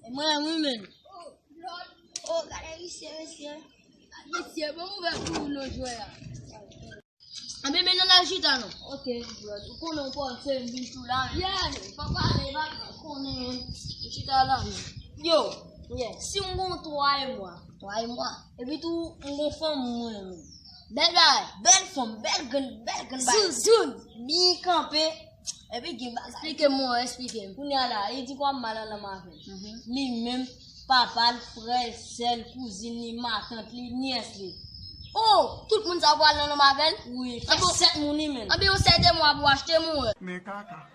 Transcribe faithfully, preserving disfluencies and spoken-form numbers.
E mwen, wi, men. Oh, gade misye, mesye. Mesye, bon ouvè pou nou jwè a. Anben, men nou al chita, non. Ok, brother. Ou konnen ou panse m vin sou la, men. Yeah, pa pale, pa konnen, men. Chita la, men. Yo, yeah, si m gon twa e mwa. Twa e mwa. Epi tou, m gon fanm mwen, men. Bèl bagay. Bèl fanm, bèl grenn, bèl grenn bagay. Zoun, zoun. Byen kanpe. Epi gen bagay. Eksplike m, mwen, eksplike m. Kounye a la, li di kwa m mal annanm avè l. Mhm. Li menm, papa l, frè l, sè l, kouzin li, matant li, nyès li. Oh, tout moun sa pral annanm avè l? Wi, fè sèt moun li menm. Anben, yon sèt e mwa pou achte, mwen. Men kaka.